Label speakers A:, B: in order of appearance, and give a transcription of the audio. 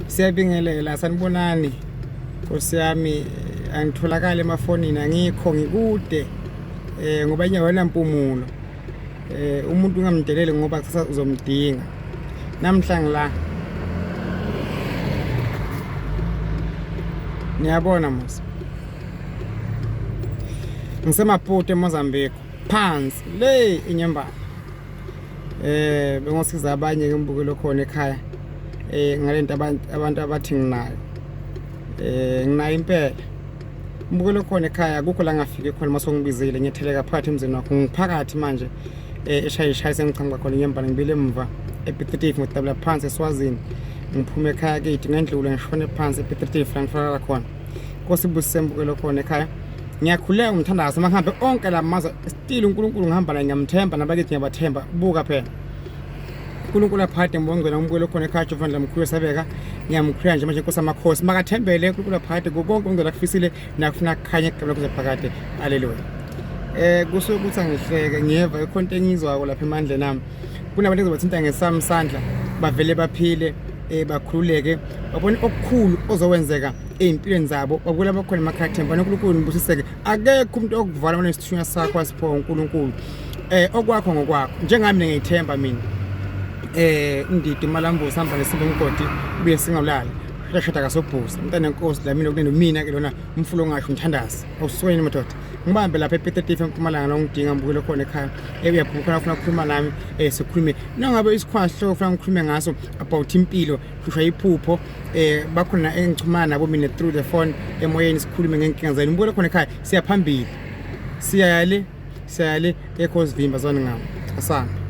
A: Siyabingelela, sanibonani. Nkosi yami, angitholakali emafonini, angikho, ngikude ngoba inyawo mpumulo. Umuntu ungamdeleli ngoba kusasa uzomdinga. Namhla ngila. Niyabona mos. NgiseMaputo eMozambique, phansi le inyembana. Bengosiza abanye ke mbukelo khona ekhaya. Ngalento abantu abathi nginayo. Nginayo impela. Mbukelo khona ekhaya, akukho la ngafike khona mase ngibizile, ngiyatheleka phakathi emzini wakho. Ngiphakathi manje eshaye ishaye sengiqhamuka khona inyembana, ngibile emva ePiet Retief, ngidabula phansi eSwazini, ngiphume ekhaya kithi, ngendlule ngishone phansi ePiet Retief la ngitholakala khona. Nkosi ibusise mbukelo khona ekhaya. Ngiyakhuleka, ngimthandaza makuhambe onke la mazwe, still uNkulunkulu ngihamba naye, ngiyamthemba, nabakithi ngiyabathemba. Buka phela, uNkulunkulu aphakade, ngibongela umbukelo khona ekhaya. Jehova mkhulu esabeka, ngiyamkhuleka nje manje Nkosi amakhosi, makathembele uNkulunkulu aphakade konke ungcela akufisile nakufuna kukhanye igama lakho phakade. Haleluya. Kusuke ukuthi angihleke, ngiyeva ikhona into engizwako lapha emandleni ami. Kunabantu engizobathinta ngesami sandla, bavele baphile, bakhululeke, babone okukhulu ozokwenzeka ey'mpilweni zabo, babukela abakhona emakhaya. Themba noNkulunkulu, nibusiseke. Akekho umuntu okuvala nesithunywa sakho asiphiwa uNkulunkulu. Okwakho ngokwakho, njengami ngiyithemba mina. Ndidi Malambo sihamba nesimba umgodi ubuye singawulali. Shada kasobhuza umntana enkosi la mina okunene mina ke lona umfulo ongasho umthandazi awusweni madoda. Ngibambe lapha ePiet Retief eMpumalanga la ungidinga mbukele khona ekhaya. Uyabhuka khona ufuna ukukhuluma nami, sikhulume. Nangabe isikhwahlo ufuna ngikhulume ngaso about impilo, hlushwa iphupho, bakhona engichumana nabo mina through the phone emoyeni, sikhulume ngenkinga zenu. Mbukele khona ekhaya, siya phambili. Siya le, siya le, ekho sivimba zwana ngami. Asambe.